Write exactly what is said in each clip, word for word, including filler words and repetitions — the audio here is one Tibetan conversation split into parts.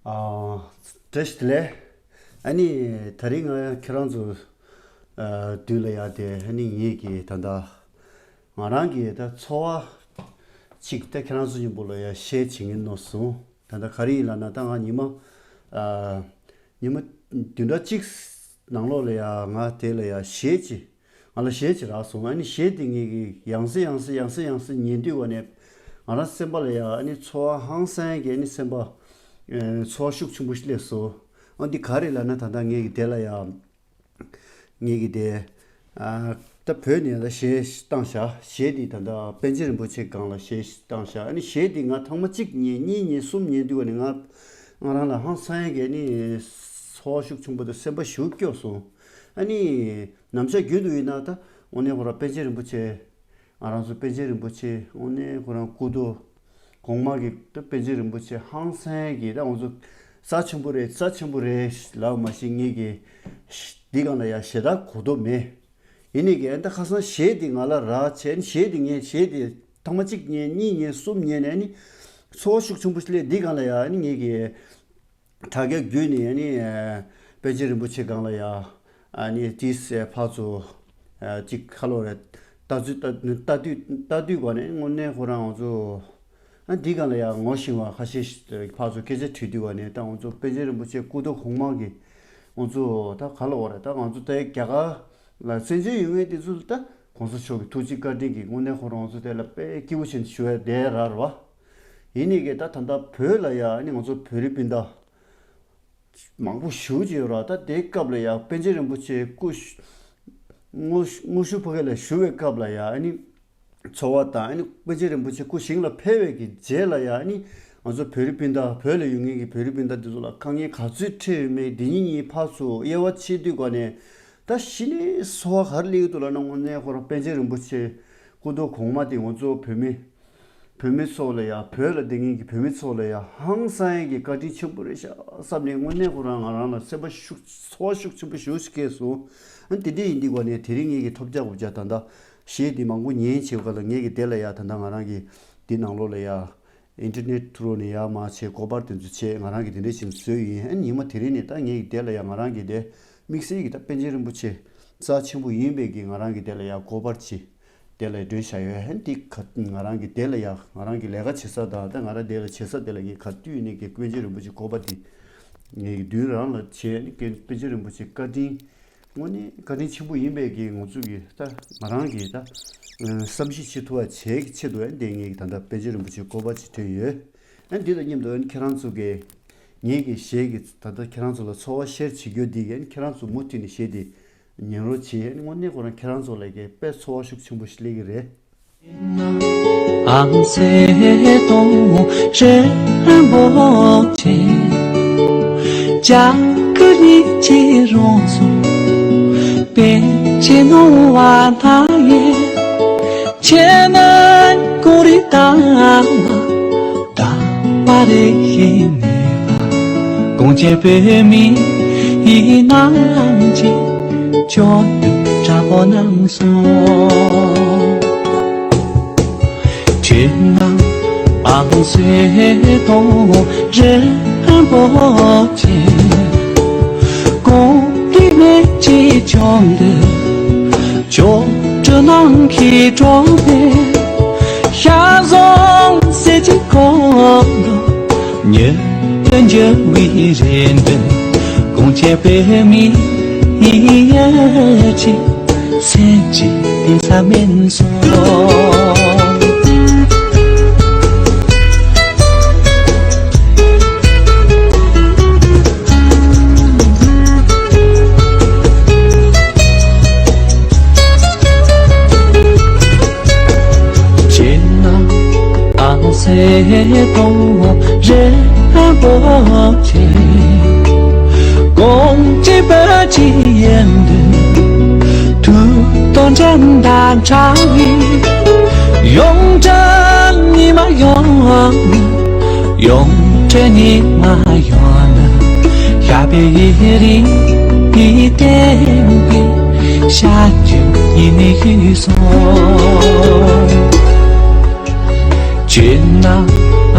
ཨ། བཀྲ་ཤིས་བདེ་ལེགས། ཨ་ནི་ད་རིང་ང་ཁྱེད་རང་ཚོ་ཨ་མདུན་ལ་ཡར་དེ་ཨ་ནི་ངེད་ཀྱི་ད་ལྟ་ང་རང་གི་ད་ཚོར་བ་ཅིག་ད་ཁྱེད་རང་ཚོ་མཉམ་པོ་ལ་ཡར་ཤེར་བྱེད་ཀྱི་ཡིན་ནོ་བཟུང་། ད་ལྟ་ག་རེ་ཡིན་ལབ་ན། ད་ང་ཉི་མ་ཨ་ཉི་མ་བདུན་ཕྲག་གཅིག་ནང་ལོགས་ལ་ཡར་ང་དེ་ལ་ཡར་གཞས་ཅིག་ང་ལ་གཞས་ཅིག་རག་སོང་། ཨ་ནི་གཞས་དེ་ངེད་ཀྱིས་ཡང་སེ་ཡང་སེ་ཡང་སེ་ཡང་སེ་ཉན་དུས་བ་ནས་ང་རང་སེམས་པ་ལ་ཡ་ཨ་ནི་ཚོར་བ་ཧང་སང་གི་ཨ་ནི་སེམས་པ་ཨེ་ཚོར་བ་ཤུགས་ཆེན་པོ་ཞིག་སླེབས་སོང་། ཨ་འདི་ག་རེ་ལབ་ན། ད་ལྟ་ངེད་ཀྱི་དེ་ལ་ཡ་ངེད་ཀྱི་དེ་ཨ་ད་བོད་ནས་ད་གཞས་བཏང་བཞག་གཞས་འདི་ད་ལྟ་པཎ་ཆེན་རིན་པོ་ཆེ་སྒང་ལ་གཞས་བཏང་བཞག་ཨ་ནི་གཞས་འདི་ང་ཐེངས་མ་གཅིག་ཉན་གཉིས་ཉན་གསུམ་ཉན་དུས་བ་ནས་ང་ང་རང་ལ་ཧང་སང་གི་ཨ་ནི་ཚོར་བ་ཤུགས་ཆེན་པོ་དང་སེམས་པ་ཞེ་པོ་སྐྱོ་སོང་། ཨ་ནི། ནམ་ཞག་རྒྱུན་དུ་ཡིན་ན་ད་དངོས་གནས་ཁོ་རང་པཎ་ཆེན་རིན་པོ་ཆེ། ང་རང་ཚོ་པཎ་ཆེན་རིན་པོ་ཆེ་དངོས་གནས་ཁོ་རང་སྐུ་མདོག་གོང་མ་གི་ད་པཎ་ཆེན་རིན་པོ་ཆེ་ཧང་སང་གི་ད་ང་ཚོ་རྩ་ཆེན་པོ་རེད། རྩ་ཆེན་པོ་རེད་ལབ་མ་གཞི་ངེད་ཀྱི་འདི་སྒང་ལ་ཡ་ཞེ་དྲག་གོ་རྟོགས་མེད། ཡིན་ནའི་གི་ད་ཁ་སང་གཞས་འདི་ང་ལ་རག་བྱས་ནས་གཞས་འདི་ངས་གཞས་འདི་ཐེངས་མ་གཅིག་ཉན་གཉིས་ཉན་གསུམ་ཉན་ནས་ནི་ཚོར་བ་ཤུགས་ཆེན་པོ་ཞིག་སླེབས། འདི་སྒང་ལ་ཡ་ནི་ངེད་ཀྱི་དྲ་རྒྱ་བརྒྱུད་ནས་ཨ་ནི་ཨ་པཎ་ཆེན་རིན་པོ་ཆེ་སྒང་ལ་ཡ་ཨ་ནི་ཏིས་ཨ་ཕར་ཚུར་ཨ་ཅིག་ཁ་ལོ་རེ་ལྟ་ཚུལ་ལྟ་ལྟ་དུས་ལྟ་དུས་ག་ནས་དངོས་གནས་ཁོ་རང་ང་ཚོ་ཨ་འདི་སྒང་ལ་ཡ་ངོ་ཤེས་པ་ཁ་ཤས་ཤིག་ཕར་ཚུར་སྐད་ཆ་དྲིས་དུས་ག་ནས་ད་ང་ཚོ་པཎ་ཆེན་རིན་པོ་ཆེ་སྐུ་མདོག་གོང་མ་གི་ང་ཚོ་ད་ག་ལོ་བ་རེད། ད་ང་ཚོ་ད་རྒྱ་གར་ལ་བཙན་བྱོལ་ཡོད་མཁན་དེ་ཚོ་ལ་ད་གོང་ས་མཆོག་གི་ཐུགས་རྗེ་བཀའ་དྲིན་གྱིས་དངོས་གནས་ཁོ་རང་ཚོ་དེ་ལ་དཔེ་སྐྱིད་པོ་བྱས་ནས་བཞུགས་ཡ་བསྡད་ར་རེད་བ། ཡིན་ནའི་གི་ད་ད་ལྟ་བོད་ལ་ཡ་ཨ་ནི་ང་ཚོ་བོད་རིགས་སྤུན་ཟླ་མང་པོ་ཞེ་པོ་ཅིག་ཡོད་ར། ད་དེའི་སྐབས་ལ་ཡ་པཎ་ཆེན་རིན་པོ་ཆེ་སྐུ་དངོས་དངོས་ཤུགས་ཕ་གི་ལ་བཞུགས་པའི་སྐབས་ལ་ཡ་ཨ་ནི་ཚོར་བ་དང་ཨ་ནི་པཎ་ཆེན་རིན་པོ་ཆེ་སྐུ་ཞིང་ལ་ཕེབས་པའི་གི་རྗེས་ལ་ཡ་ཨ་ནི་ང་ཚོ་བོད་རིགས་སྤུན་ཟླ་བོད་ལ་ཡོད་མཁན་གྱི་བོད་རིགས་སྤུན་ཟླ་དེ་ཚོ་ལ་དཀའ་ངལ་ག་ཚོད་འཕྲད་ཡོད་མེད་འདི་གཉིས་གཉིས་ཕར་ཚུར་དབྱེ་བ་ཕྱེ་དུས་ག་ནས་ད་གཞི་ནས་ཚོར་བ་ག་རེ་སླེབས་ཀྱི་འདུག་ལབ་ན། དངོས་གནས་ཁོ་རང་པཎ་ཆེན་རིན་པོ་ཆེ་སྐུ་མདོག་གོང་མ་དེ་ང་ཚོ་བོད་མི་བོད་མི་ཚོ་ལ་ཡ་བོད་ལ་བསྡད་མཁན་གྱི་བོད་མི་ཚོ་ལ་ཡ་ཧང་སང་ཡས་ཀྱི་བཀའ་དྲིན་ཆེན་པོ་རེད་ཤག་བསམ་ནས་དངོས་གནས་ཁོ་རང་ང་རང་ལ་སེམས་པ་ཤུགས་ཚོར་བ་ཤུགས་ཆེན་པོ་ཞེ་པོ་ཞིག་སྐྱེས་སོང་། ཨ་དེ་འདྲ་ཡིན་དུས་ག་ནས་དེ་རིང་ངེད་ཀྱི་ཐོབ་རྒྱག་གོ་རྒྱག་ད་ལྟ་གཞས་འདི་མང་པོ་ཉན་བྱེད་ག་ལ་ངེད་ཀྱི་དེ་ལ་ཡ་ད་ལྟ་ང་རང་གི་འདི་ནང་ལོགས་ལ་ཡ་ཨིན་ཊར་ནེཊ་ཐུ་རུ་ནས་ཡར་མར་བྱས་སྒོ་པར་དེ་ཚོ་བྱས་ང་རང་གི་དེ་འདྲ་བྱས་ནས་བཟོས་ཡིན། ཨ་ཉི་མ་དེ་རིང་ནས་ད་ངེད་ཀྱི་དེ་ལ་ཡ་ང་རང་གི་དེ་དམིགས་བསལ་གྱི་ད་པཎ་ཆེན་རིན་པོ་ཆེ་རྩ་ཆེན་པོ་ཡིན་པའི་གི་ང་རང་གི་དེ་ལ་ཡ་སྒོ་པར་ཅིག་དེ་ལ་སྒྲོན་བཞག་ཡོད། ཨ་འདི་ག་ང་རང་གི་དེ་ལ་ཡ་ང་རང་གི་ལས་ཀ་བྱེད་ས་དང་ད་ང་རང་དེ་ལ་བྱེད་ས་དེ་ལ་ངས་ག་དུས་ནས་གི་པཎ་ཆེན་རིན་པོ་ཆེ་སྒོ་པར་དེ་ངེད་ཀྱི་མདུན་རང་ལ་བྱས་ནས་གི་པཎ་ཆེན་རིན་པོ་ཆེ་བཀའ་དྲིན་དངོས་གནས་བཀའ་དྲིན་ཆེན་པོ་ཡིན་པའི་གི་ང་ཚོ་གི་ད་ང་རང་གི་ད་བསམ་ཤེས་བྱེད་ཐུབ་པ་བྱེད་ཀྱི་ཆེད་དུ་ཨ་འདི་ངས་གི་ད་ལྟ་པཎ་ཆེན་རིན་པོ་ཆེ་སྒོ་པར་ཅིག་ཐོན་ཡོད། ཨ་འདི་དང་མཉམ་དུ་ཨ་ཁྱེད་རང་ཚོ་གི་ངེད་ཀྱི་གཞས་ཀྱི་ད་ལྟ་ཁྱེད་རང་ཚོ་ལ་ཚོར་བ་ཤེར་བྱེད་རྒྱུ་འདི་གི་ཨ་ཁྱེད་རང་ཚོ་མུ་མཐུད་ནས་གཞས་འདི་ཉན་རོགས་བྱེད། ཨ་དངོས་གནས་ཁོ་རང་ཁྱེད་རང་ཚོ་ལ་གི་དཔེ་ཚོར་བ་ཤུགས་ཆེན་པོ་ཞིག་སླེབས་ཀྱི་རེད། ཨང་སེ་ཏོ་རིན་པོ་ཆེ། ལྕགས་ཀྱུ་གཉིས་ཀྱི་རང་གཟུགས་པཎ་ཆེན་ནོར་བུ་མཐའ་ཡས། ཁྱེད་ནི་ཀུ་རེ་དང་བ། ད་བ་རེ་ཧི་ནི་བ། གངས་ཅན་བོད་མིའི་རྣམ་འབྱེད་མཆོག་ཏུ་གྲགས་པ་རྣམས་སོ། ཁྱེད་ནི་ཨང་སེ་ཏོ་རིན་པོ་ཆེ། གངས་རི་མན་ཆད་བྱོན་དུས། ཆོ་འཕྲུལ་ནམ་མཁའི་སྒྲོན་མེ། ཤར་ཕྱོགས་གསེར་གྱི་འཁོར་ལོ། མྱུར་དུ་འགྱུར་བའི་རེ་འདུན། གངས་ཅན་བོད་མིའི་ཡིད་ཆེས། སེམས་ཀྱི་གཏིང་ས་མིན་སོང་། ཁྱེད་ནི་ཨང་སེ་ཏོ་རིན་པོ་ཆེ། གངས་ཅན་བོད་ཀྱི་ཡུལ་འདི། མཐུ་སྟོབས་འགྲན་ཟླ་བྲལ་བའི། ཡོངས་གྲགས་ཉི་མ་ཡོང་ན། ཡོངས་གྲགས་ཉི་མ་ཡོང་ན། ཞགས་པའི་ཡིག་རིགས་བསྟན་པའི་ཞབས་ཀྱི་ཉི་མ་ཡོང་སོང་། ཁྱེད་ནི་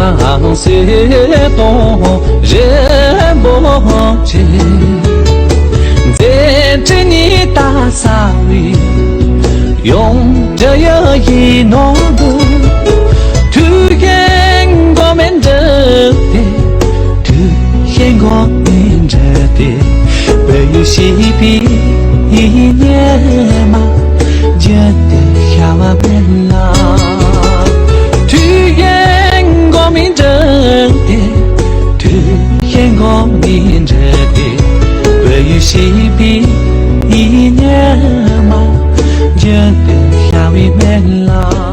བྱང་སེམས་སྟོང་རིན་པོ་ཆེ། མཛད་འཕྲིན་ཉི་ཟླ་གསལ་བའི་ཡོངས་གྲགས་ཡིད་ཀྱི་ནང་དུ། ཐུགས་བཞེད་སྒོམ་པའི་འབྲུ་དེ། ཐུགས་བཞེད་སྒོམ་པའི་འབྲུ་དེ། བོད་ཡུལ་གཤིག་པའི་ཉི་མ། རྒྱུན་དུ་ཤར་བ་མིན་ལ། ཐུགས་བཞེད་སྒོམ་པའི་འབྲུ་དེ། ཐུགས་བཞེད་སྒོམ་པའི་འབྲུ་དེ། བོད་ཡུལ་གཤིག་པའི་ཉི་མ། རྒྱུན་དུ་ཤར་བ་མིན་ལ།